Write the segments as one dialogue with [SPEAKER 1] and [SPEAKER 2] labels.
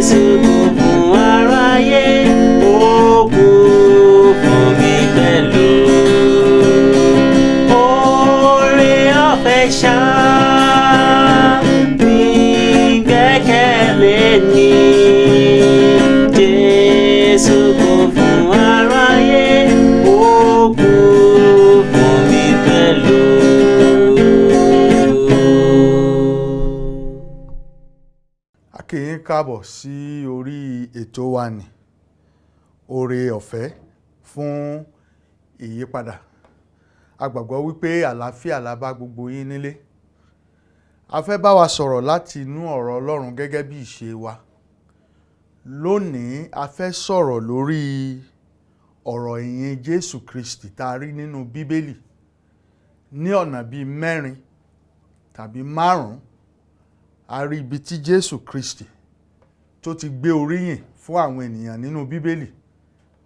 [SPEAKER 1] Jésù kú fún aráyé, ó kú fún mi pẹ̀lú. Oore ọ̀fẹ́ ṣá ní gbẹ́kẹ̀lé ní. Jésù kú fún aráyé, ó kú fún mi pẹ̀lú.
[SPEAKER 2] A kí yín káàbọ̀ sí orí ètò wa ní oore ọ̀fẹ́ fún ìyípadà. A gbàgbọ́ wípé àlàáfíà la bá gbogbo yín nílé. A fẹ́ bá wa sọ̀rọ̀ láti inú ọ̀rọ̀ Ọlọ́run gẹ́gẹ́ bí ìṣe wa. Lónìí, a fẹ́ sọ̀rọ̀ lórí ọ̀rọ̀ ìyìn Jésù Kristi tá a rí nínú Bíbélì ní ọ̀nà bíi mẹ́rin tàbí márùn-ún. A rí ibi tí Jésù Kristi tó ti gbé oríyìn fún àwọn ènìyàn nínú Bíbélì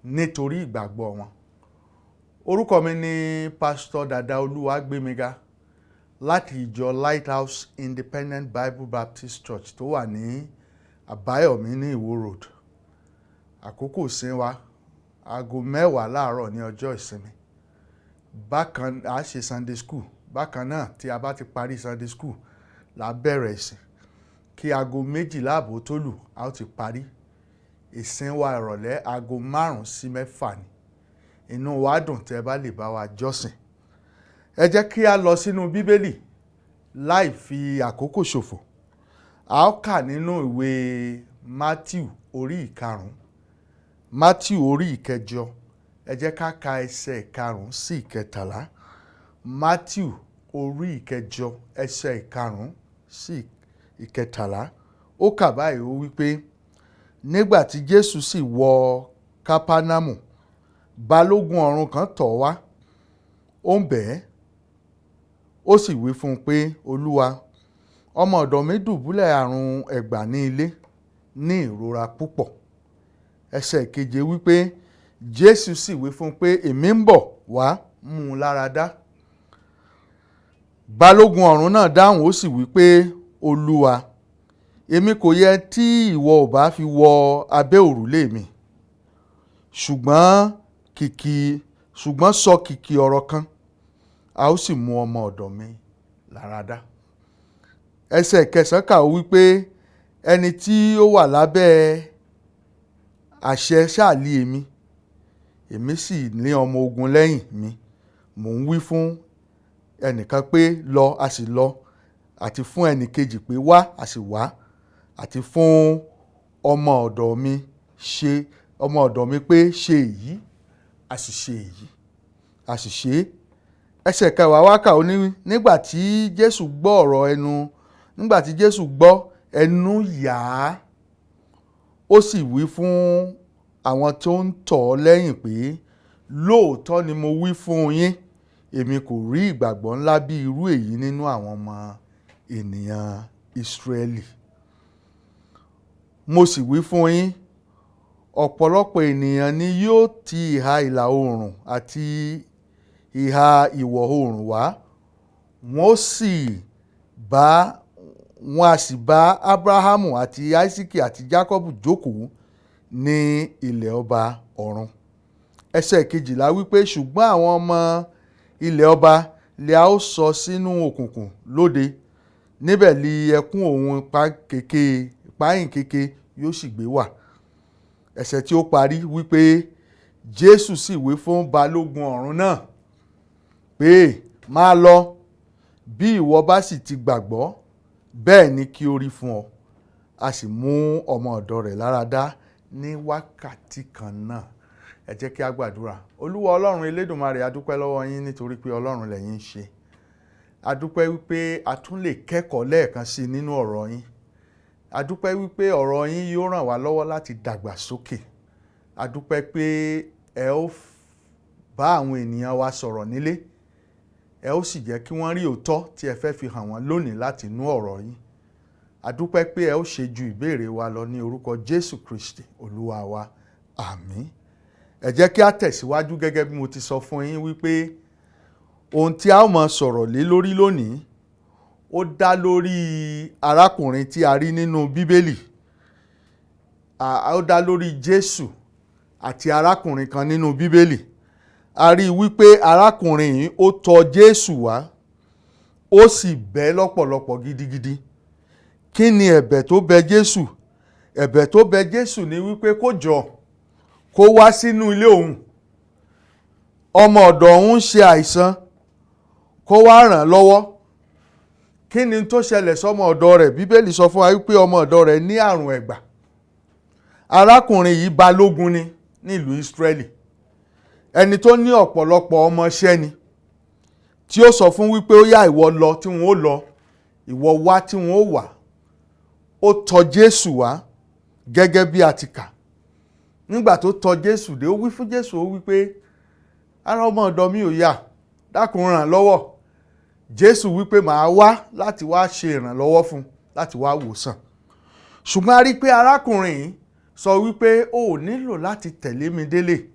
[SPEAKER 2] nítorí ìgbàgbọ́ wọn. Orúkọ mi ni Pásítọ̀ Dàda Olúwagbémiga láti ìjọ Lighthouse Independent Bible Baptist Church tó wà ní Àbáyọ̀mí ní Ìwó Road. Àkókò ìsìn wa, aago 10 láàárọ̀ ní ọjọ́ ìsinmi. Bákan a ṣe Sunday school. Bákan náà, tí a bá ti parí Sunday school la bẹ̀rẹ̀ ìsìn. Kí aago 12 àbọ̀ tó lù, a ó ti parí. Ìsìn wa ìrọ̀lẹ́, aago 5 sí 6 ni. Inú wa dùn tẹ́ bá lè bá wa jọ́sìn. Ẹ jẹ́ kí a lọ sínú Bíbélì láì fi àkókò ṣòfò. A ó kà nínú ìwé Matthew orí 5, Matthew orí 8. Ẹ jẹ́ ká ka ẹsẹ̀ 5 sí 13. Matthew orí 8, ẹsẹ̀ 5 sí 13. Ó kà báyìí, ó wí pé, nígbà tí Jésù sì wọ Kápánámù, balógun ọ̀rún kan tọ̀ wá, ó ń bẹ̀ ẹ́, ó sì wí fún un pé, Olúwa, ọmọ ọ̀dọ̀ mi dùbúlẹ̀ àrùn ẹ̀gbà ní ilé ní ìrora púpọ̀. Ẹsẹ̀ 7 wípé, Jésù sì wí fún un pé, èmi ń bọ̀ wá mú un lára dá. Balógun ọ̀rún náà dáhùn, ó sì wí pé, Olúwa, èmi kò yẹ tí ìwọ ò bá fi wọ abẹ́ òrùlé mi, ṣùgbọ́n sọ kìkì ọ̀rọ̀ kan, a ó sì mú ọmọ ọ̀dọ̀ mi lára dá. Ẹsẹ̀ 9 kà ó wípé, ẹni tí ó wà lábẹ́ àṣẹ ṣáàlì èmi, èmi sì ní ọmọ ogun lẹ́yìn mi. Mò ń wí fún ẹnìkan pé lọ, a sì lọ, àti fún ẹnìkejì pé wá, a sì wá, àti fún ọmọ ọ̀dọ̀ mi ṣe, ọmọ ọ̀dọ̀ mi pé ṣe èyí, a sì ṣe èyí, a sì ṣe é. Ẹsẹ̀ 10 wá kà ó ní, nígbà tí Jésù gbọ́ ọ̀rọ̀ ẹnu, nígbà tí Jésù gbọ́, ẹnu yà á, ó sì wí fún àwọn tó ń tọ̀ ọ́ lẹ́yìn pé, lóòótọ́ ni mo wí fún yín, èmi kò rí ìgbàgbọ́ ńlá bí irú èyí nínú àwọn ọmọ ènìyàn Ísírẹ́lì. Mo sì wí fún yín, ọ̀pọ̀lọpọ̀ ènìyàn ni yóò ti ìhà ìlà oòrùn àti ìhà ìwọ̀ oòrùn wá, wọ́n a sì bá Ábúráhámù àti Áísíkì àti Jákọ́bù jókòó ní ilẹ̀ ọba ọ̀run. Ẹsẹ̀ 12 wípé, ṣùgbọ́n àwọn ọmọ ilẹ̀ ọba lè a ó sọ sínú òkùnkùn lóde, níbẹ̀ li ẹkún òun ìpayín kéke yóò sì gbé wà. Ẹsẹ̀ tí ó parí wípé, Jésù sì wí fún balógun ọ̀rún náà pé, máa lọ, bí ìwọ bá sì ti gbàgbọ́, bẹ́ẹ̀ ni kí ó rí fún ọ. A sì mú ọmọ ọ̀dọ̀ rẹ̀ lára dá ní wákàtí kan náà. Ẹ jẹ́ kí a gbàdúrà. Olúwa Ọlọ́run Elédùmarè, a dúpẹ́ lọ́wọ́ yín nítorí pé Ọlọ́run lẹ̀yin ń ṣe. A dúpẹ́ wípé a tún lè kẹ́kọ̀ọ́ lẹ́ẹ̀kan sí nínú ọ̀rọ̀ yín. A dúpẹ́ wípé ọ̀rọ̀ yín yóò ràn wá lọ́wọ́ láti dàgbà sókè. A dúpẹ́ pé ẹ ó bá àwọn ènìyàn wa sọ̀rọ̀ nílé. Ẹ ó sì jẹ́ kí wọ́n rí òótọ́ tí ẹ fẹ́ fi hàn wọ́n lónìí láti inú ọ̀rọ̀ yín. A dúpẹ́ pé ẹ ó ṣe ju ìbéèrè wa lọ ní orúkọ Jésù Kristi Olúwa wa. Àmín. Ẹ jẹ́ kí a tẹ̀síwájú gẹ́gẹ́ bí mo ti sọ fún yín wípé ohun tí a ó máa sọ̀rọ̀ lé lórí lónìí ó dá lórí arákùnrin tí a rí nínú Bíbélì. Ó dá lórí Jésù àti arákùnrin kan nínú Bíbélì. A rí i wípé arákùnrin yìí, ó tọ̀ Jésù wá, ó sì bẹ̀ lọ́pọ̀lọpọ̀ gidigidi. Kí ni ẹ̀bẹ̀ tó bẹ̀ Jésù? Ẹ̀bẹ̀ tó bẹ̀ Jésù ni wípé kó jọ̀ọ́, kó wá sínú ilé òun, ọmọ ọ̀dọ̀ òun ń ṣe àìsàn, kó wá ràn án lọ́wọ́. Kí ni tó ṣẹlẹ̀ sọ́mọ ọ̀dọ̀ rẹ̀? Bíbélì sọ fún wa wípé ọmọ ọ̀dọ̀ rẹ̀ ní àrùn ẹ̀gbà. Arákùnrin yìí balógun ni nílùú Ísírẹ́lì, ẹni tó ní ọ̀pọ̀lọpọ̀ ọmọọṣẹ́ ni, tí ó sọ fún wípé ó yá, ìwọ lọ, tí wọn ó lọ, ìwọ wá, tí wọn ó wá. Ó tọ̀ Jésù wá gẹ́gẹ́ bí a ti kà. Nígbà tó tọ̀ Jésù dé, ó wí fún Jésù, ó wí pé, "Ara ọmọ ọ̀dọ̀ mi ò yá, dákun, ràn lọ́wọ́." Jésù wípé, "Màá wá láti wá ṣe ìrànlọ́wọ́ fún, láti wá wòsàn." Ṣùgbọ́n a rí i pé arákùnrin yìí sọ wípé, "O ò nílò láti tẹ̀lé mi délé."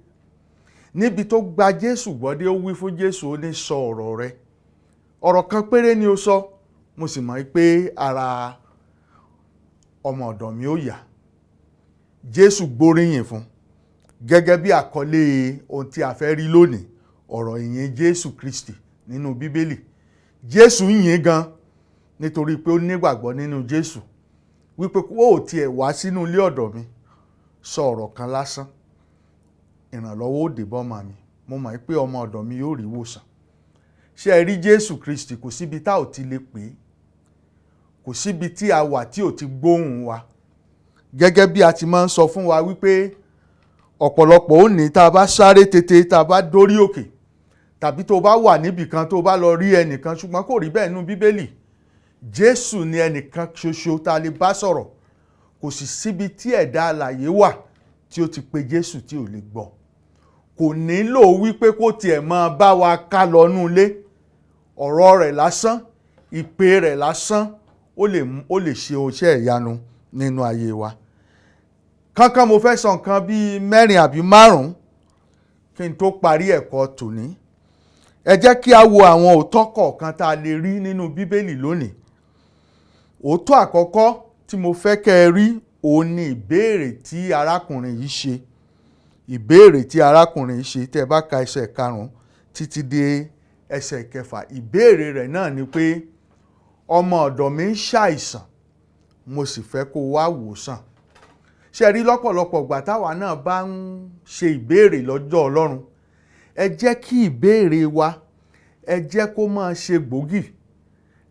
[SPEAKER 2] Níbi tó gba Jésù gbọ́ dé, ó wí fún Jésù, ó ní, "Sọ ọ̀rọ̀ rẹ, ọ̀rọ̀ kan péré ni ó sọ, mo sì mọ̀ pé ara ọmọ ọ̀dọ̀ mi ó yá." Jésù gbóríyìn fún. Gẹ́gẹ́ bí àkọlé ohun tí a fẹ́ rí lónìí, ọ̀rọ̀ ìyìn Jésù Kristi nínú Bíbélì, Jésù yìn gan nítorí pé ó nígbàgbọ́ nínú Jésù wípé kó o tiẹ̀ wá sínú ilé ọ̀dọ̀ mi, sọ ọ̀rọ̀ kan lásán, ìrànlọ́wọ́ ó dé bọ́mọ mi, mo mọ̀ pé ọmọ ọ̀dọ̀ mi yóò rí ìwòsàn. Ṣé ẹ rí Jésù Kristi, kò síbi tá ò ti lè pè é, kò síbi tí a wà tí ò ti gbóhùn wa. Gẹ́gẹ́ bí a ti máa ń sọ fún wa wípé ọ̀pọ̀lọpọ̀ ó ní tá a bá sáré tètè, tá a bá dórí òkè, tàbí tó bá wà níbì kan, tó bá lọ rí ẹnìkan. Ṣùgbọ́n kò rí bẹ́ẹ̀ nínú Bíbélì. Jésù ni ẹnìkan ṣoṣo tá a lè bá sọ̀rọ̀. Kò sì síbi tí ẹ̀dá alààyè wà tí ó ti pe Jésù tí ò lè gbọ́. Kò nílò wípé kó tiẹ̀ máa bá wa ká lọ nú ilé. Ọ̀rọ̀ rẹ̀ lásán, ìpè rẹ̀ lásán, ó lè ṣe iṣẹ́ ìyanu nínú ayé wa. Kánkán, mo fẹ́ sọ nǹkan bíi mẹ́rin àbí márùn-ún kí n tó parí ẹ̀kọ́ tòní. Ẹ jẹ́ kí a wo àwọn òótọ́ kọ̀ọ̀kan tá a lè rí nínú Bíbélì lónìí. Òótọ́ àkọ́kọ́ tí mo fẹ́ kẹ́ ẹ rí, òun ni ìbéèrè tí arákùnrin yìí ṣe. Ìbéèrè tí arákùnrin yìí ṣe, tẹ́ ẹ bá ka ẹsẹ̀ 5 títí dé ẹsẹ̀ 6, ìbéèrè rẹ̀ náà ni pé, "Ọmọ ọ̀dọ̀ mi ń ṣàìsàn, mo sì fẹ́ kó wá wòsàn." Ṣe rí lọ́pọ̀lọpọ̀ ìgbà táwa náà bá ń ṣe ìbéèrè lọ́dọ̀ Ọlọ́run, ẹ jẹ́ kí ìbéèrè wa, ẹ jẹ́ kó máa ṣe gbòógì,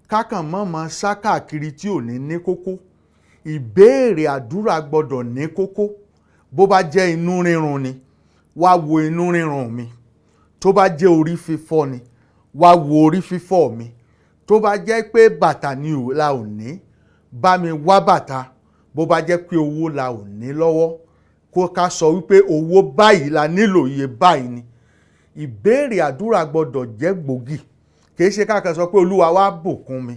[SPEAKER 2] kákàn mọ́ máa sá káàkiri tí ò ní ní kókó. Ìbéèrè àdúrà gbọ́dọ̀ ní kókó. Bó bá jẹ́ inú rírun ni, wá wo inú rírun mi. Tó bá jẹ́ orí fífọ́ ni, wá wo orí fífọ́ mi. Tó bá jẹ́ pé bàtà ni ò la ò ní, bá mi wá bàtà. Bó bá jẹ́ pé owó la ò ní lọ́wọ́, kó ká sọ wípé owó báyìí la nílò, iye báyìí ni. Ìbéèrè àdúrà gbọ́dọ̀ jẹ́ gbòógì. Kìí ṣe ká kàn sọ pé, "Olúwa, wá bùkún mi."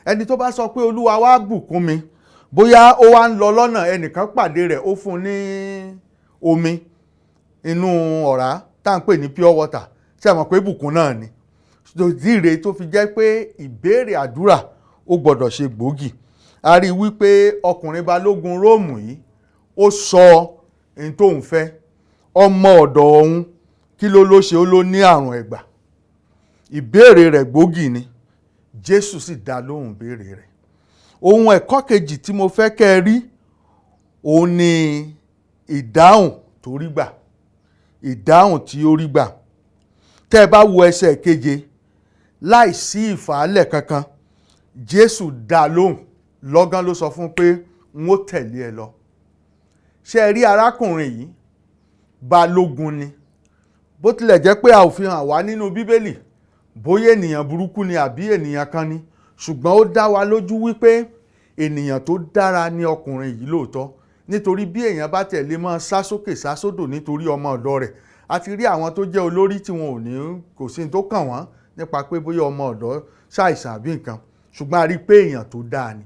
[SPEAKER 2] Ẹni tó bá sọ pé, "Olúwa, wá bùkún mi," bóyá ó wá ń lọ lọ́nà, ẹnìkan pàdé rẹ̀, ó fún un ní omi inú ọ̀rá tá à ń pè ní pure water, ṣé ẹ mọ̀ pé bùkún náà ni? Ìdí tó fi jẹ́ pé ìbéèrè àdúrà ó gbọ́dọ̀ ṣe gbòógì, a rí i wípé ọkùnrin balógun Róòmù yìí, ó sọ ohun tóun fẹ́. Ọmọ ọ̀dọ̀ òun, kí ló ló ṣe? Ó ló ní àrùn ẹ̀gbà. Ìbéèrè rẹ̀ gbòógì ni. Jésù sì dá lóhùn béèrè rẹ̀. Ohun ẹ̀kọ́ kejì tí mo fẹ́ kẹ́ ẹ rí, òun ni ìdáhùn tó rí gbà. Ìdáhùn tí ó rí gbà, tẹ́ ẹ bá wo ẹsẹ̀ 7, láìsí ìfàálẹ̀ kankan, Jésù dá lóhùn lọ́gán. Ló sọ fún pé, "N ó tẹ̀lé ẹ lọ." Ṣé ẹ rí arákùnrin yìí, balógun ni. Bó tilẹ̀ jẹ́ pé a ò fi hàn wá nínú Bíbélì bóyá ènìyàn burúkú ni àbí ènìyàn kan ni, ṣùgbọ́n ó dá wa lójú wípé ènìyàn tó dára ni ọkùnrin yìí lóòótọ́, nítorí bí èèyàn bá tẹ̀lé máa sá sókè sá sódò nítorí ọmọ ọ̀dọ̀ rẹ̀. A ti rí àwọn tó jẹ́ olórí tí wọn ò ní, kò sí ní tó kàn wọ́n nípa pé bóyá ọmọ ọ̀dọ̀ ṣàìsàn àbí nǹkan. Ṣùgbọ́n a rí i pé èèyàn tó dáa ni.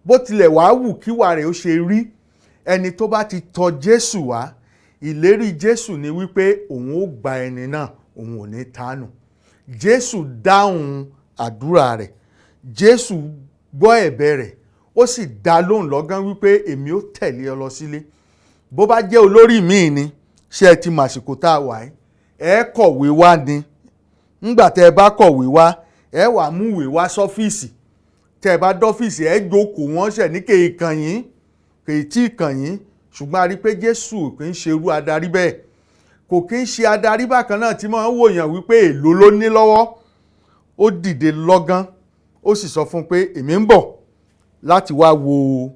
[SPEAKER 2] Bó tilẹ̀ wàá wù kíwà rẹ̀ ó ṣe rí, ẹni tó bá ti tọ̀ Jésù wá, ìlérí Jésù ni wípé òun ó gba ẹni náà, òun ò ní tánù. Jésù dáhùn àdúrà rẹ̀, Jésù gbọ́ ẹ̀bẹ̀ rẹ̀, ó Ó sì dá lóhùn lọ́gán wípé èmi ó tẹ̀lé ọ lọ sílé. Bó bá jẹ́ olórí míì ni, ṣé ẹ ti màsìkò tá a wà yìí, ẹ kọ̀wé wá ni. Ńgbà tẹ́ ẹ bá kọ̀wé wá, ẹ wà múwèé wá sọ́fíìsì. Tẹ́ ẹ bá dọ́fíìsì, ẹ jókòó, wọ́n ṣẹ̀ ní kéèkàn yín, kèétí kàn yín. Ṣùgbọ́n a rí i pé Jésù kì í ṣe irú adarí bẹ́ẹ̀. Kò kì í ṣe adarí bákan náà tí máa ń wòyàn wípé èlò ló ní lọ́wọ́. Ó dìde lọ́gán, ó sì sọ fún un pé èmi ń bọ̀ láti wá wo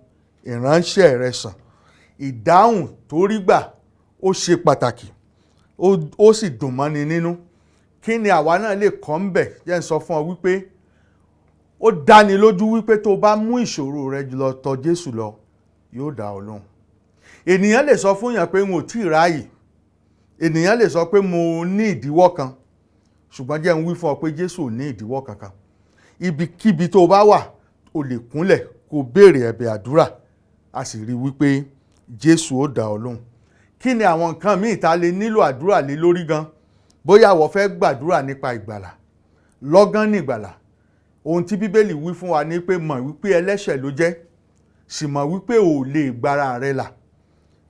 [SPEAKER 2] ìránṣẹ́ rẹ sàn. Ìdáhùn tó rí gbà ó ṣe pàtàkì, ó sì dùn mọ́ni nínú. Kí ni àwa náà lè kọ́ ń bẹ̀? Jẹ́ ń sọ fún ọ wípé ó dáni lójú wípé tó bá mú ìṣòro rẹ lọ tọ̀ Jésù lọ, yóò dá ọ lóhùn. Ènìyàn lè sọ fún yàn pé n ò tí ì ráàyè, ènìyàn lè sọ pé mo ní ìdíwọ́ kan, ṣùgbọ́n jẹ́ ń wí fún ọ pé Jésù ò ní ìdíwọ́ kankan. Ibikíbi tó o bá wà, o lè kúnlẹ̀ kó o béèrè ẹ̀bẹ̀ àdúrà, a sì rí wípé Jésù ó dá ọ lóhùn. Kí ni àwọn nǹkan míì tá a lè nílò àdúrà lé lórí gan? Bóyá wọ́n fẹ́ gbàdúrà nípa ìgbàlà, lọ́gán ní ìgbàlà. Ohun tí Bíbélì wí fún wa ni pé mọ̀ wípé ẹlẹ́ṣẹ̀ ló jẹ́, sì mọ̀ wípé ò lè gbára rẹ là.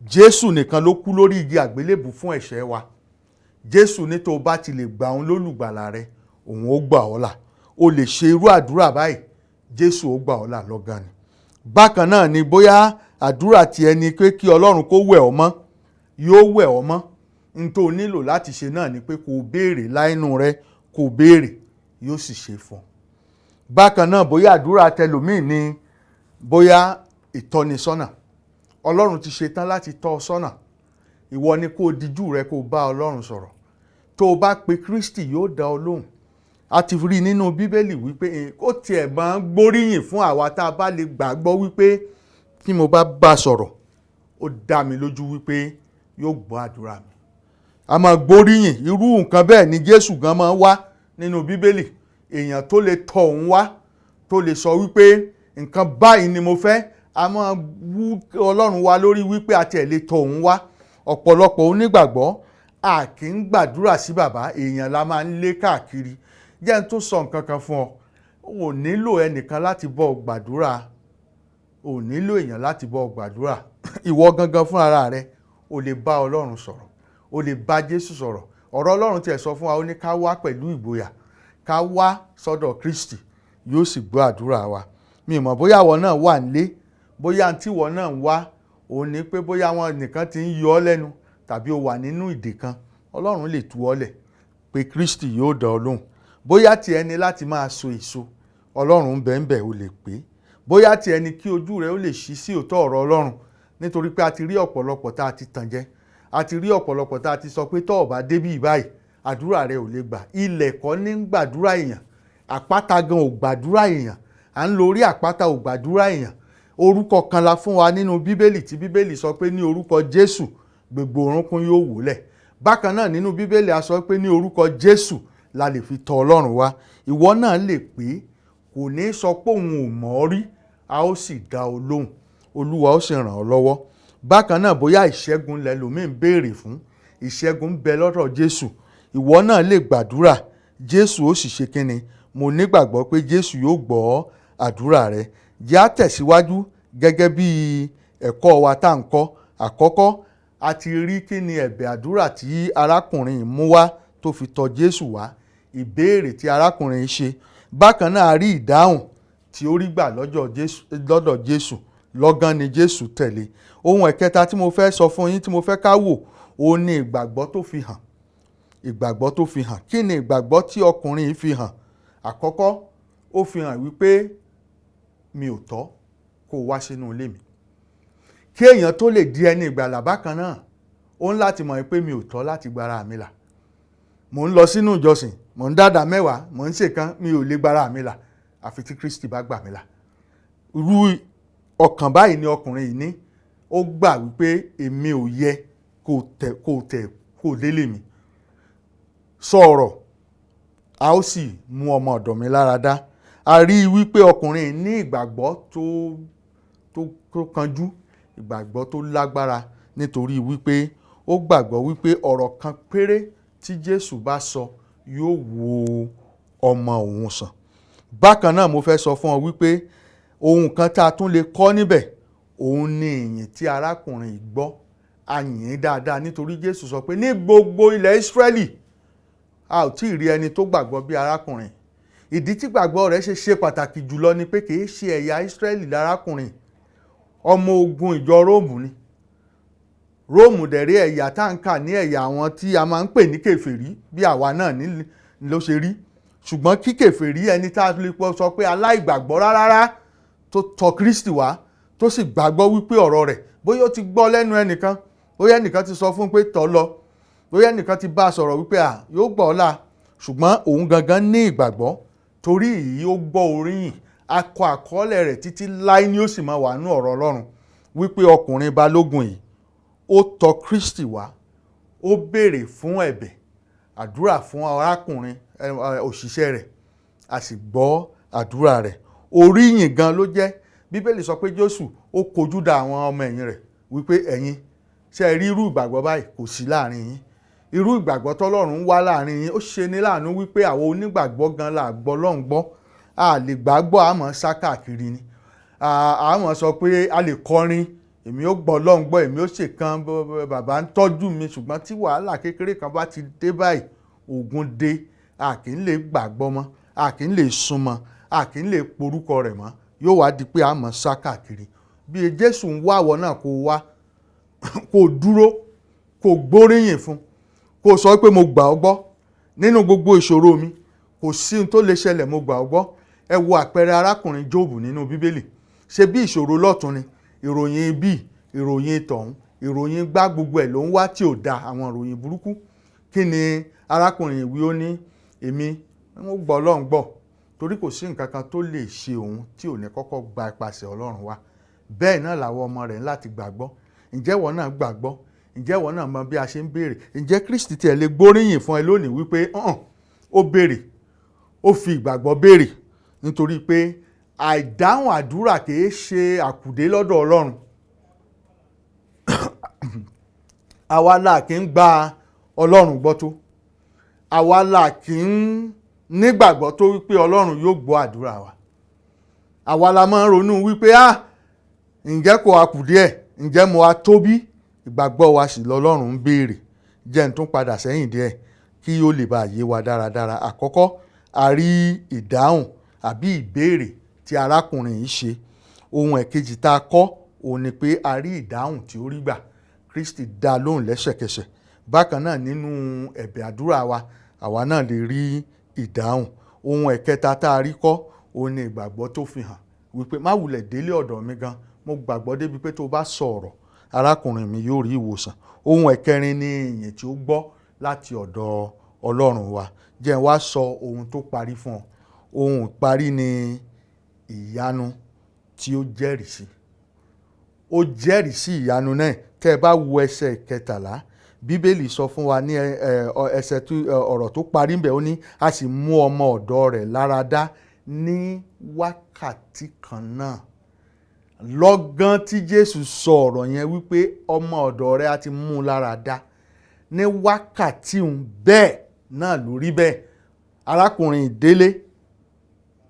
[SPEAKER 2] Jésù nìkan ló kú lórí igi àgbélébù fún ẹ̀ṣẹ̀ wa. Jésù ní tó o bá ti lè gbà òun lólùgbàlà rẹ, òun ó gbà ọ́ là. O lè ṣe irú àdúrà báyìí, Jésù ó gbà ọ́ là lọ́gán ni. Bákan náà ni bóyá àdúrà ti ẹni pé kí Ọlọ́run kó wẹ̀ ọ́ mọ́, yóò wẹ̀ ọ́ mọ́. N tó nílò láti ṣe náà ni pé kó o béèrè láìnú rẹ, kó o béèrè, yóò sì ṣe fún ọ. Bákan náà bóyá àdúrà tẹlòmíì ni bóyá ìtọ́nisọ́nà, Ọlọ́run ti ṣe tán láti tọ́ ọ sọ́nà. Ìwọ ni kó o dijú rẹ kó o bá Ọlọ́run sọ̀rọ̀. Tó o bá pe Kristi, yóò dá ọ lóhùn. A ti rí nínú Bíbélì wípé ó tiẹ̀ máa ń gbóríyìn fún àwa tá a bá lè gbàgbọ́ wípé tí mo bá bá a sọ̀rọ̀, ó dá mi lójú wípé yóò gbọ́ àdúrà mi. A máa gbóríyìn. Irú nǹkan bẹ́ẹ̀ ni Jésù gan máa ń wá nínú Bíbélì. Èèyàn tó lè tọ̀ òun wá, tó lè sọ wípé nǹkan báyìí ni mo fẹ́, a máa wú Ọlọ́run wa lórí wípé a tiẹ̀ lè tọ̀ òun wá. Ọ̀pọ̀lọpọ̀ onígbàgbọ́, a kì í gbàdúrà sí bàbá, èèyàn la máa ń lé káàkiri. Jẹ́ n tó sọ nǹkan kan fún ọ, o ò nílò ẹnìkan láti bọ́ ọ gbàdúrà, o ò nílò èèyàn láti bọ́ ọ gbàdúrà. Ìwọ gangan fún ara rẹ, o lè bá Ọlọ́run sọ̀rọ̀, o lè bá Jésù sọ̀rọ̀. Ọ̀rọ̀ Ọlọ́run tiẹ̀ sọ fún wa, ó ní ká wá pẹ̀lú ìgboyà, ká wá sọ́dọ̀ Kristi, yóò sì gbọ́ àdúrà wa. Mi mọ̀ bóyá ìwọ náà wà nílé, bóyá tí ìwọ náà ń wá òun ní pé bóyá wọn nìkan ti ń yọ ọ́ lẹ́nu tàbí o wà nínú ìdè kan, Ọlọ́run lè tú ọ lẹ̀ pé Kristi yóò dá ọ lóhùn. Bóyá ti ẹni láti máa so èso, Ọlọ́run ń bẹ ń bẹ, o lè pé. Bóyá ti ẹni kí ojú rẹ ó lè ṣí sí òótọ́ ọ̀rọ̀ Ọlọ́run, nítorí pé a ti rí ọ̀pọ̀lọpọ̀ tá a ti tàn jẹ, a ti rí ọ̀pọ̀lọpọ̀ tá a ti sọ pé tọ́ ọ̀ bá débí báyìí, àdúrà rẹ ò lè gbà. Ilẹ̀ kọ́ ní ń gbàdúrà èèyàn, àpáta gan ò gbàdúrà èèyàn, à ń lo orí àpáta ò gbàdúrà èèyàn. Orúkọ kan la fún wa nínú Bíbélì tí Bíbélì sọ pé ní orúkọ Jésù gbogbo orúnkún yóò wólẹ̀. Bákan náà nínú Bíbélì a sọ pé ní orúkọ Jésù la lè fi tọ̀ Ọlọ́run wá. Ìwọ náà lè pé, kò ní sọ pé òun ò mọ̀ ọ́ rí, a ó sì dá ọ lóhùn, Olúwa ó sì ràn ọ́ lọ́wọ́. Bákan náà bóyá ìṣẹ́gun lẹlòmíì ń béèrè fún, ìṣẹ́gun ń bẹ lọ́dọ̀ Jésù. Ìwọ náà lè gbàdúrà, Jésù ó sì ṣe kínni. Mo nígbàgbọ́ pé Jésù yóò gbọ́ àdúrà rẹ. Jẹ́ á tẹ̀síwájú gẹ́gẹ́ bí ẹ̀kọ́ wa tá à ń kọ́. Àkọ́kọ́, a ti rí kí ni ẹ̀bẹ̀ àdúrà tí arákùnrin mú wá tó fi tọ̀ Jésù wá, ìbéèrè tí arákùnrin ṣe. Bákan náà a rí ìdáhùn tí ó rí gbà lọ́dọ̀ Jésù. Lọ́gán ni Jésù tẹ̀lé. Ohun ẹ̀kẹta tí mo fẹ́ sọ fún yín, tí mo fẹ́ ká wò, òun ni ìgbàgbọ́ tó fi hàn. Ìgbàgbọ́ tó fi hàn. Kí ni ìgbàgbọ́ tí ọkùnrin yìí fi hàn? Àkọ́kọ́, ó fi hàn wípé mi ò tọ́ kó wá sínú ilé mi. Kí èèyàn tó lè di ẹni ìgbàlà bákan náà, ó ń láti mọ̀ pé mi ò tọ́ láti gbára mi là. Mò ń lọ sínú ìjọsìn, mò ń dàdà mẹ́wàá, mò ń ṣèkan, mi ò lè gbára mi là àfi tí Kristi bá gbà mí là. Irú ọkàn báyìí ni ọkùnrin yìí ní. Ó gbà wípé èmi ò yẹ kó tẹ̀ kó délé mi. Sọ̀rọ̀, a ó sì mú ọmọ ọ̀dọ̀ mi lára dá. A rí i wípé ọkùnrin ní ìgbàgbọ́ tó kanjú, ìgbàgbọ́ tó lágbára, nítorí wípé ó gbàgbọ́ wípé ọ̀rọ̀ kan péré tí Jésù bá sọ yóò wo ọmọ òun sàn. Bákan náà mo fẹ́ sọ fún ọ wípé Ohun kan tá a tún lè kọ́ níbẹ̀ òun ni ìyìn tí arákùnrin yìí gbọ́. A yìn ín dáadáa nítorí Jésù sọ pé ní gbogbo ilẹ̀ Ísírẹ́lì a ò tí ì rí ẹni tó gbàgbọ́ bí arákùnrin. Ìdí tí gbàgbọ́ rẹ̀ ṣe ṣe pàtàkì jùlọ ni pé kì í ṣe ẹ̀yà Ísírẹ́lì lárákùnrin, ọmọ ogun ìjọ Róòmù ni. Róòmù dẹ̀rí ẹ̀yà tá à ń kà ní ẹ̀yà àwọn tí a máa ń pè ní kèfèrí bí àwa náà ní ló ṣe rí. Ṣùgbọ́n kí kèfèrí ẹni tá a lè sọ pé aláìgbàgbọ́ rárá tó tọ̀ Kristi wá tó sì gbàgbọ́ wípé ọ̀rọ̀ rẹ̀, bóyá ó ti gbọ́ lẹ́nu ẹnìkan, bóyá ẹnìkan ti sọ fún un pé tọ̀ lọ, bóyá ẹnìkan ti bá a sọ̀rọ̀ wípé à yóò gbọ́ ọ́ la, ṣùgbọ́n òun gangan ní ìgbàgbọ́ torí èyí ó gbọ́ oríyìn. A kọ àkọọ́lẹ̀ rẹ̀ títí láé ni ó sì máa wà nú ọ̀rọ̀ Ọlọ́run wípé ọkùnrin balógun yìí ó tọ̀ Kristi wá, ó béèrè fún ẹ̀bẹ̀ àdúrà fún arákùnrin òṣìṣẹ́ rẹ̀, a sì gbọ́ àdúrà rẹ̀. Oríyìn gan ló jẹ́. Bíbélì sọ pé Jésù ó kojú da àwọn ọmọ ẹ̀yìn rẹ̀ wípé ẹ̀yin ṣe rí irú ìgbàgbọ́ báyìí kò sí láàrin yín, irú ìgbàgbọ́ tọ́lọ́run ń wá láàrin yín. Ó ṣe ní láàánú wípé àwọn onígbàgbọ́ gan la gbọ́ Ọlọ́run gbọ́, a lè gbàgbọ́, àmọ́ sá káàkiri ni, àmọ́ sọ pé a lè kọrin èmi ó gbọ́ Ọlọ́run gbọ́, èmi ó ṣèkan, bàbá ń tọ́jú mi, ṣùgbọ́n tí wàhálà kékeré kan bá ti dé báyìí ogun dé, a kì í lè gbàgbọ́ mọ́, a kì í lè súnmọ́, a kì í lè porúkọ rẹ̀ mọ́, yóò wá di pé àmọ́ sá káàkiri. Bí Jésù ń wá àwọ̀ náà kó wá, kó dúró, kó gbóríyìn fún, kó sọ pé mo gbà ọ́ gbọ́ nínú gbogbo ìṣòro mi, kò sí ohun tó lè ṣẹlẹ̀, mo gbà ọ́ gbọ́. Ẹ wo àpẹẹrẹ arákùnrin Jóòbù nínú Bíbélì. Ṣe bí ìṣòro lọ́tún ni, ìròyìn bí ìròyìn tọ̀hún, ìròyìn gbá gbogbo ẹ̀ ló ń wá tí ò da, àwọn ìròyìn burúkú. Kí ni arákùnrin ìwí? Ó ní èmi ń gbọ́ Ọlọ́run gbọ́ torí kò sí nǹkan kan tó lè ṣe òun tí ò ní kọ́kọ́ gba ipasẹ̀ Ọlọ́run wá. Bẹ́ẹ̀ náà làwọn ọmọ rẹ̀ ń láti gbàgbọ́. Ǹjẹ́ ìwọ náà gbàgbọ́? Ǹjẹ́ ìwọ náà mọ bí a ṣe ń béèrè? Ǹjẹ́ Kristi tiẹ̀ lè gbóríyìn fún ẹ lónìí wípé hàn ó béèrè, ó fi ìgbàgbọ́ béèrè, nítorí pé àìdáhùn àdúrà kìí ṣe àkùdé lọ́dọ̀ Ọlọ́run. Àwa la kì í gba Ọlọ́run gbọ́ tó, àwa la kì í nígbàgbọ́ tó wípé Ọlọ́run yóò gbọ́ àdúrà wa. Àwa la máa ń ronú wípé ah ǹjẹ́ kò àkùdé ẹ̀, ǹjẹ́ mo a tóbi? Ìgbàgbọ́ wa sì lọ́lọ́run ń béèrè. Jẹ́ n tún padà sẹ́yìn díẹ̀ kí ó lè bá yé wa dáradára. Àkọ́kọ́, a rí ìdáhùn àbí ìbéèrè tí arákùnrin yìí ṣe. Ohun ẹ̀kejì tá a kọ́ òun ni pé a rí ìdáhùn tí ó rí gbà. Kristi dá lóhùn lẹ́sẹ̀kẹsẹ̀. Bákan náà nínú ẹ̀bẹ̀ àdúrà wa, àwa náà lè rí ìdáhùn. Ohun ẹ̀kẹta tá a rí kọ́ òun ni ìgbàgbọ́ tó fi hàn wípé má wulẹ̀ délé ọ̀dọ̀ mi gan, mo gbàgbọ́ débi pé tó bá sọ ọ̀rọ̀ arákùnrin mi yóò rí ìwòsàn. Ohun ẹ̀kẹrin ni ìyìn tí ó gbọ́ láti ọ̀dọ̀ Ọlọ́run wa. Jẹ́ n wá sọ ohun tó parí fún ọ. Ohun ìparí ni ìyanu tí ó jẹ́rìí sí. Ó jẹ́rìí sí ìyanu náà. Tẹ́ ẹ bá wo ẹsẹ̀ 13, Bíbélì sọ fún wa ní ẹsẹ̀ ọ̀rọ̀ tó parí ńbẹ̀, ó ní a sì mú ọmọ ọ̀dọ̀ rẹ̀ láradá ní wákàtí kan náà. Lọ́gán tí Jésù sọ ọ̀rọ̀ yẹn wípé ọmọ ọ̀dọ̀ rẹ̀ a ti mú un láradá ní wákàtí òun bẹ́ẹ̀ náà ló rí bẹ́ẹ̀. Arákùnrin ìdélé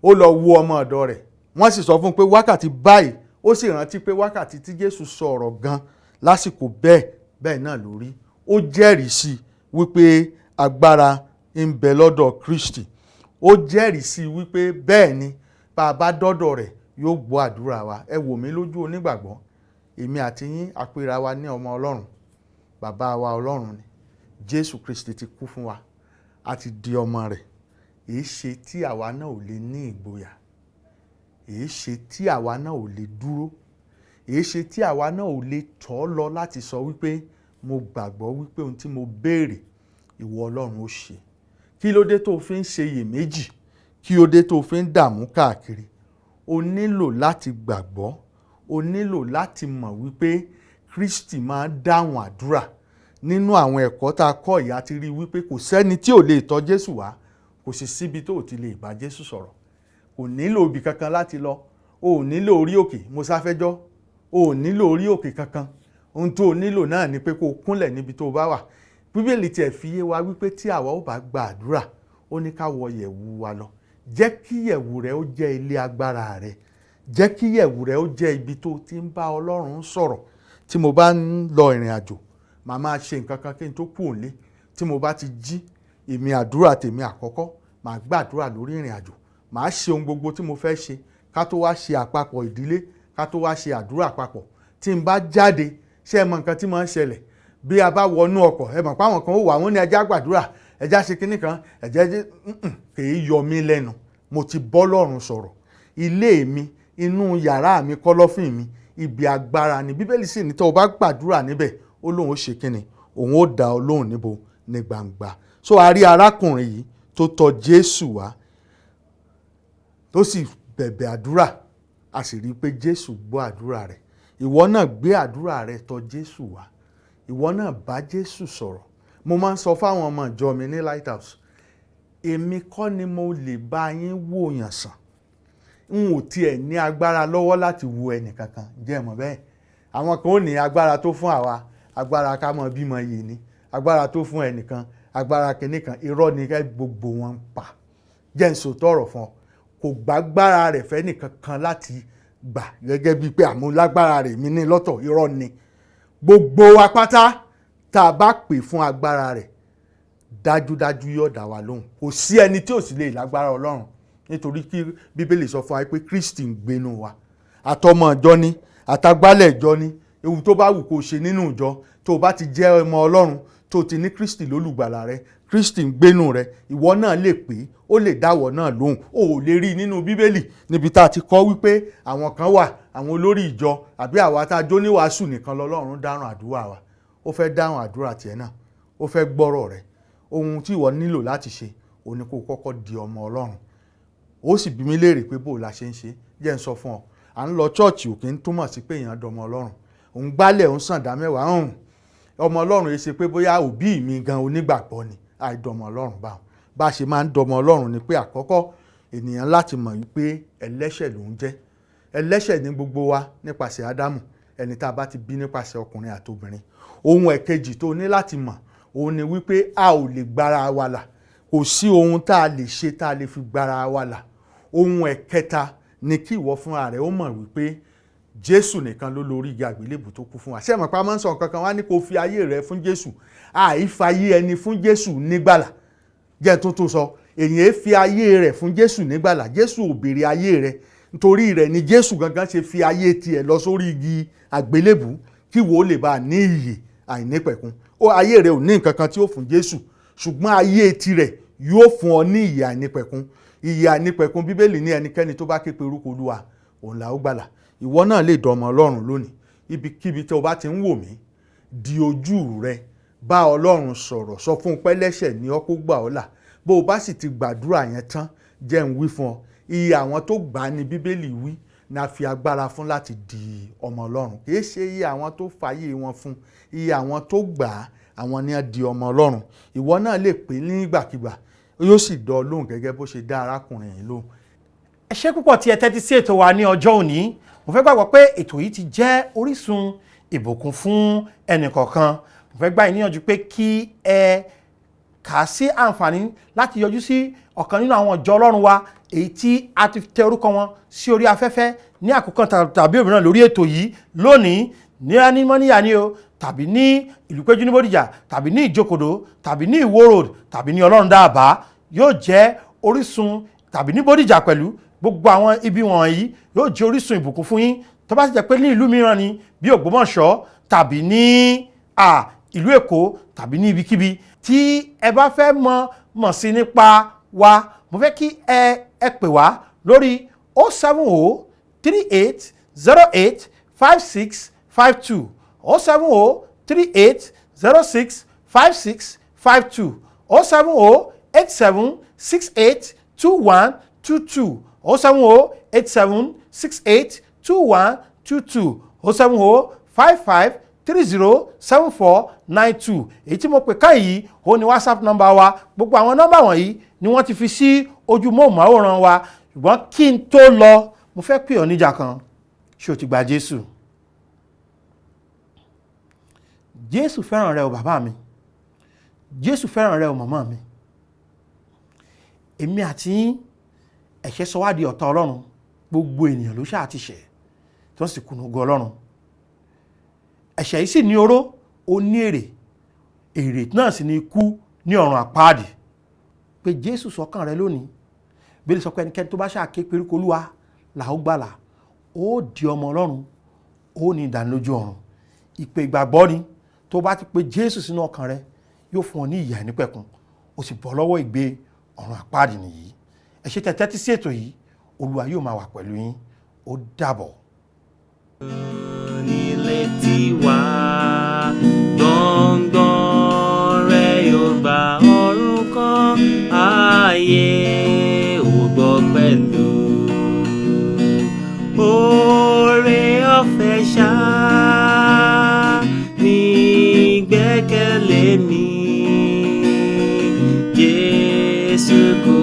[SPEAKER 2] ó lọ wo ọmọ ọ̀dọ̀ rẹ̀, wọ́n sì sọ fún un pé wákàtí báyìí, ó sì rántí pé wákàtí tí Jésù sọ ọ̀rọ̀ gan lásìkò bẹ́ẹ̀ bẹ́ẹ̀ náà ló rí. Ó jẹ́rìí sí wípé agbára ń bẹ lọ́dọ̀ Kristi. Ó jẹ́rìí sí wípé bẹ́ẹ̀ ni bá a bá dọ́dọ̀ rẹ̀ yóò gbọ́ àdúrà wa. Ẹ wò mí lójú onígbàgbọ́, èmi àti yín àpera wa ní ọmọ Ọlọ́run, bàbá wa Ọlọ́run ni. Jésù Kristi ti kú fún wa, a ti di ọmọ rẹ̀. Èé ṣe tí àwa náà ò lè ní ìgboyà? Èé ṣe tí àwa náà ò lè dúró? Èé ṣe tí àwa náà ò lè tọ̀ lọ láti sọ wípé mo gbàgbọ́ wípé ohun tí mo béèrè ìwọ Ọlọ́run ó ṣe? Kí ló dé tó fi ń ṣe iyèméjì? Kí ló dé tó fi ń dààmú káàkiri? O nílò láti gbàgbọ́, o nílò láti mọ̀ wípé Kristi máa ń dáhùn àdúrà. Nínú àwọn ẹ̀kọ́ tá a kọ́ yìí, a ti rí wípé kò sẹ́ni tí ò lè tọ̀ Jésù wá, kò sì síbi tó ò ti lè bá Jésù sọ̀rọ̀. Kò nílò ibì kankan láti lọ, o ò nílò orí òkè Mọ́sáfẹ́jọ́, o ò nílò orí òkè kankan. Ohun tó o nílò náà ni pé kó o kúnlẹ̀ níbi tó o bá wà. Bíbélì tiẹ̀ fi yé wa wípé tí àwa ó bá gba àdúrà, ó ní ká wọ yẹ̀wù wa lọ. Jẹ́ kí yẹ̀wù rẹ ó jẹ́ ilé agbára rẹ. Jẹ́ kí ìyẹ̀wù rẹ ó jẹ́ ibi tó ti ń bá Ọlọ́run sọ̀rọ̀. Tí mo bá ń lọ ìrìn àjò, màá máa ṣe nǹkan kan kí n tó kú òǹlé. Tí mo bá ti jí, èmi àdúrà tèmi àkọ́kọ́, màá gbàdúrà lórí ìrìn àjò, màá ṣe ohun gbogbo tí mo fẹ́ ṣe, ká tó wá ṣe àpapọ̀ ìdílé, ká tó wá ṣe àdúrà papọ̀. Tí n bá jáde, ṣé ẹ mọ nǹkan tí máa ń ṣẹlẹ̀ bí a bá wọnú ọkọ̀? Ẹ mọ̀ pé àwọn kan ó wà, wọ́n ní ẹjá gbàdúrà, ẹjá ṣe kinní kan, ẹjẹ́ kì í yọ mí lẹ́nu. Mo ti bọ́ Ọlọ́run sọ̀rọ̀. Ilé mi, inú yàrá mi, kọ́lọ́fín mi, ibi agbára ni. Bíbélì sì ní tó o bá gbàdúrà níbẹ̀, ó lóun ó ṣe kinní, òun ó dá ọ lóhùn níbo? Ní gbangba. So a rí arákùnrin yìí tó tọ̀ Jésù wá, tó sì bẹ̀bẹ̀ àdúrà, a sì rí i pé Jésù gbọ́ àdúrà rẹ̀. Ìwọ náà gbé àdúrà rẹ tọ̀ Jésù wá. Ìwọ náà bá Jésù sọ̀rọ̀. Mo máa ń sọ fáwọn ọmọ ìjọ mi ní Lighthouse, èmi kọ́ ni mo lè bá yín wòyàn sàn. N ò tiẹ̀ ní agbára lọ́wọ́ láti wo ẹnì kankan. Jẹ́ mọ̀ bẹ́ẹ̀, àwọn kan ó ní agbára tó fún àwa, agbára ká mọ bímọ yìí ni, agbára tó fún ẹnìkan, agbára kìíní kan. Irọ́ ni kẹ́ gbogbo wọn ń pa. Jẹ́ n sòótọ́ ọ̀rọ̀ fún ọ, kò gbàgbára rẹ̀ fẹ́ nìkan kan láti gbà gẹ́gẹ́ bíi pé àmúlágbára rẹ̀ mi ní lọ́tọ̀. Irọ́ ni. Gbogbo wa pátá, tá a bá pè fún agbára rẹ̀, dájúdájú yóò dá wa lóhùn. Kò sí ẹni tí ò sì lè lágbára Ọlọ́run, nítorí kí Bíbélì sọ fún wa pé Kristi ń gbénu wa. Àtọmọ ìjọ ni, àtagbálẹ̀ ìjọ ni, ewu tó bá wù kó ṣe nínú ìjọ, tó o bá ti jẹ́ ọmọ Ọlọ́run, tó o ti ní Kristi lólùgbàlà rẹ, Kristi ń gbénu rẹ, ìwọ náà lè pè é, ó lè dáwọ náà lóhùn. O ò lè rí i nínú Bíbélì níbi tá a ti kọ́ wípé àwọn kan wà, àwọn olórí ìjọ àbí àwa tá a jó níwàásù nìkan lọ́lọ́run dáhùn àdúrà wa. Ó fẹ́ dáhùn àdúrà tiẹ̀ náà, ó fẹ́ gbọ́rọ̀ rẹ. Ohun tí ìwọ nílò láti ṣe òun ni kó o kọ́kọ́ di ọmọ Ọlọ́run. Ó sì bí mi léèrè pé bó o la ṣe ń ṣe. Jẹ́ ń sọ fún ọ, à ń lọ chọ́ọ̀chì ò kì í túmọ̀ sí pé èèyàn dọmọ Ọlọ́run. Òun gbálẹ̀, òun sàn dá mẹ́wàá hàn, ọmọ Ọlọ́run yìí ṣe pé bóyá òbí mi gan onígbàgbọ́ ni. Àìdọmọ Ọlọ́run báwọn. Bá a ṣe máa ń dọmọ Ọlọ́run ni pé, àkọ́kọ́, ènìyàn láti mọ̀ wípé ẹlẹ́ṣẹ̀ lòún jẹ́. Ẹlẹ́ṣẹ̀ ní gbogbo wa nípasẹ̀ Ádámù, ẹni tá a bá ti bí nípasẹ̀ ọkùnrin àti obìnrin. Ohun ẹ̀kejì tó ní láti mọ̀ òun ni wípé a ò lè gbára wa là. Kò sí ohun tá a lè ṣe tá a lè fi gbára wa là. Ohun ẹ̀kẹta ni kí ìwọ fúnra rẹ̀ ó mọ̀ wípé Jésù nìkan ló lórí igi àgbélébù tó kú fún wa. Ṣé ẹ mọ̀ pé a máa ń sọ nǹkan kan wá ní kó fi ayé rẹ fún Jésù? Àìfayé ẹni fún Jésù nígbàlà. Jẹ́ tuntun sọ, èyàn fi ayé rẹ̀ fún Jésù nígbàlà. Jésù ò béèrè ayé rẹ̀. Nítorí rẹ̀ ni Jésù gangan ṣe fi ayé tiẹ̀ lọ sórí igi àgbélébù, kí wo lè bá a ní ìyè àìnípẹ̀kun. Ó ayé rẹ̀ ò ní nǹkan kan tí ó fún Jésù, ṣùgbọ́n ayé tirẹ̀ yóò fún ọ ní ìyè àìnípẹ̀kun. Ìyè àìnípẹ̀kun, Bíbélì ní ẹnikẹ́ni tó bá ké pe orúkọ Olúwa, òun là ó gbàlà. Ìwọ náà lè dọmọ Ọlọ́run lónìí. Ibikíbi tí o bá ti ń wò mí, di ojú rẹ, bá Ọlọ́run sọ̀rọ̀, sọ fún un pẹ́lẹ́ṣẹ̀ ní ọ́, kó gbà ọ́ là. Bó o bá sì ti gbàdúrà yẹn tán, jẹ́ ń wí fún ọ, iye àwọn tó gbà á ní Bíbélì wí ní a fi agbára fún láti di ọmọ Ọlọ́run. Kì í ṣe iye àwọn tó fàyè wọn fún, iye àwọn tó gbà á, àwọn ni a di ọmọ Ọlọ́run. Ìwọ náà lè pè nígbàkigbà, yóò sì dán ọ lóhùn gẹ́gẹ́ bó ṣe dá arákùnrin yìí lóhùn.
[SPEAKER 3] Ẹ ṣé púpọ̀ tí ẹ tẹ́tí sí ètò wa ní ọjọ́ òní. Mo fẹ́ gbàgbọ́ pé ètò yìí ti jẹ́ orísun ìbùkún fún ẹnìkọ̀ọ̀kan. Mo fẹ́ gbà yín níyànjú pé kí ẹ kà á sí àǹfààní láti yọjú sí ọ̀kan nínú àwọn ìjọ Ọlọ́run wa, èyí tí a ti tẹ orúkọ wọn sí orí afẹ́fẹ́ ní àkókò tàbí òmíràn lórí ètò yìí lónìí, ní Anímọ́níyà ni o, tàbí ní Ìlúpéjú ní Bódìjà, tàbí ní Ìjókòdó, tàbí ní Ìwó Road, tàbí ní Ọlọ́run Dáàbá, yóò jẹ́ orísun, tàbí ní Bódìjà pẹ̀lú. Gbogbo àwọn ibi wọ̀nyí yóò jẹ́ orísun ìbùkún fún yín. Tó bá sì jẹ́ pé ní ìlú mìíràn ni, bí Ògbómọ̀ṣọ́ tàbí ní ìlú Èkó tàbí ní ibikíbi tí ẹ bá fẹ́ mọ̀ sí nípa wa, mo fẹ́ kí ẹ pè wá lórí 07038085652, 07038065652, 07087682122, 07087682122, 07055307492. Èyí tí mo pè ká yìí, ó ní WhatsApp nọ́mbà wa. Gbogbo àwọn nọ́mbà wọ̀nyí ni wọ́n ti fi sí ojú móhùnmáwòrán wa. Ṣùgbọ́n kí n tó lọ, mo fẹ́ pè ọ́ níjà kan. Ṣé o ti gba Jésù? Jésù fẹ́ràn rẹ o, bàbá mi. Jésù fẹ́ràn rẹ o, màmá mi. Èmi àti yín, ẹ̀ṣẹ̀ sọ wá di ọ̀tá Ọlọ́run. Gbogbo ènìyàn ló ṣáà ti ṣẹ̀ tí wọ́n sì kùnà ògo Ọlọ́run. Ẹ̀ṣẹ̀ yìí sì ní oró, ó ní èrè, èrè náà sì ní ikú ní ọ̀run àpáàdì. Pé Jésù sọ́kàn rẹ lónìí. Bíbélì sọ pé ẹnikẹ́ni tó bá ṣáà ké pe orúkọ Olúwa là ó gbàlà, ó di ọmọ Ọlọ́run, ó ní ìdánilójú ọ̀run. Ìpè ìgbàgbọ́ ni. Tó bá ti pe Jésù sínú ọkàn rẹ, yóò fún ọ ní ìyè àìnípẹ̀kun, ó sì bọ́ lọ́wọ́ ìgbé ọ̀run àpáàdì nìyí. Ẹ ṣé tẹ́ tẹ́tí sí ètò yìí. Olúwa yóò máa wà pẹ̀lú yín. Ó dàbọ̀.
[SPEAKER 1] Nílé tiwa gbọ̀ngbọ̀n rẹ̀ yóò gba ọ̀run kan, ààyè ò gbọ́ pẹ̀lú. Oore ọ̀fẹ́ ṣá ní gbẹ́kẹ̀lé mi, Jésù kò